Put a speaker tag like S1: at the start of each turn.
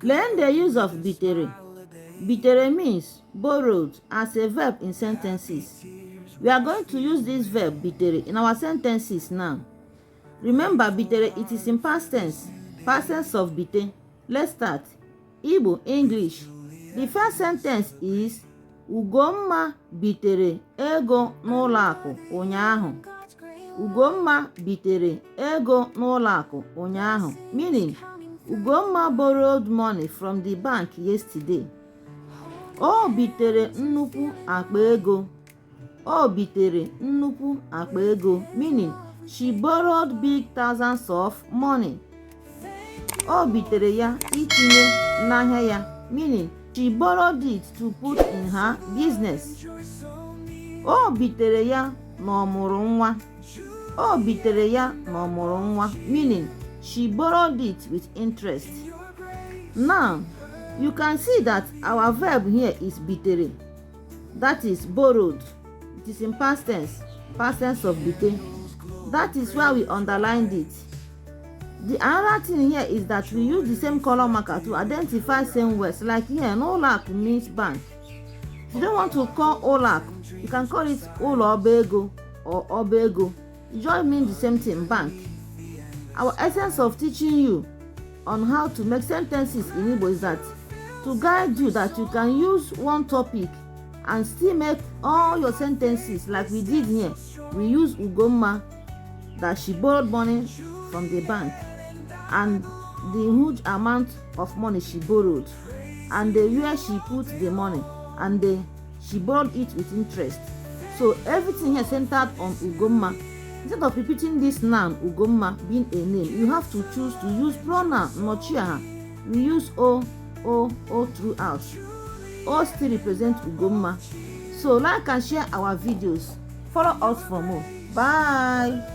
S1: Learn the use of bitere. Bitere means borrowed as a verb in sentences. We are going to use this verb bitere in our sentences now. Remember, bitere, it is in past tense of bite. Let's start. Igbo, English. The first sentence is Ugomma bitere ego n'ụlọ akụ ụnyaahụ. Ugomma bitere ego n'ụlọ akụ ụnyaahụ, meaning Ugomma borrowed money from the bank yesterday. O bitere nnukwu akpa ego. O bitere nnukwu akpa ego, meaning she borrowed big thousands of money. O bitere ya itinye n'ahịa ya, meaning she borrowed it to put in her business. O bitere ya n'ọmụrụ nwa. O bitere ya n'ọmụrụ nwa, meaning she borrowed it with interest. Now, you can see that our verb here is bitere. That is borrowed. It is in past tense of bite. That is why we underlined it. The other thing here is that we use the same color marker to identify same words. Like here, ụlọakụ means bank. If you don't want to call ụlọakụ, you can call it ụlọ ọba ego or ọba ego. It just means the same thing, bank. Our essence of teaching you on how to make sentences in Igbo is that to guide you that you can use one topic and still make all your sentences like we did here. We use Ugomma, that she borrowed money from the bank, and the huge amount of money she borrowed, and where she put the money, and she borrowed it with interest. So everything here centered on Ugomma. Instead of repeating this noun Ugomma being a name, you have to choose to use pronoun Nochiaha. We use O throughout. O still represent Ugomma. So like and share our videos. Follow us for more. Bye.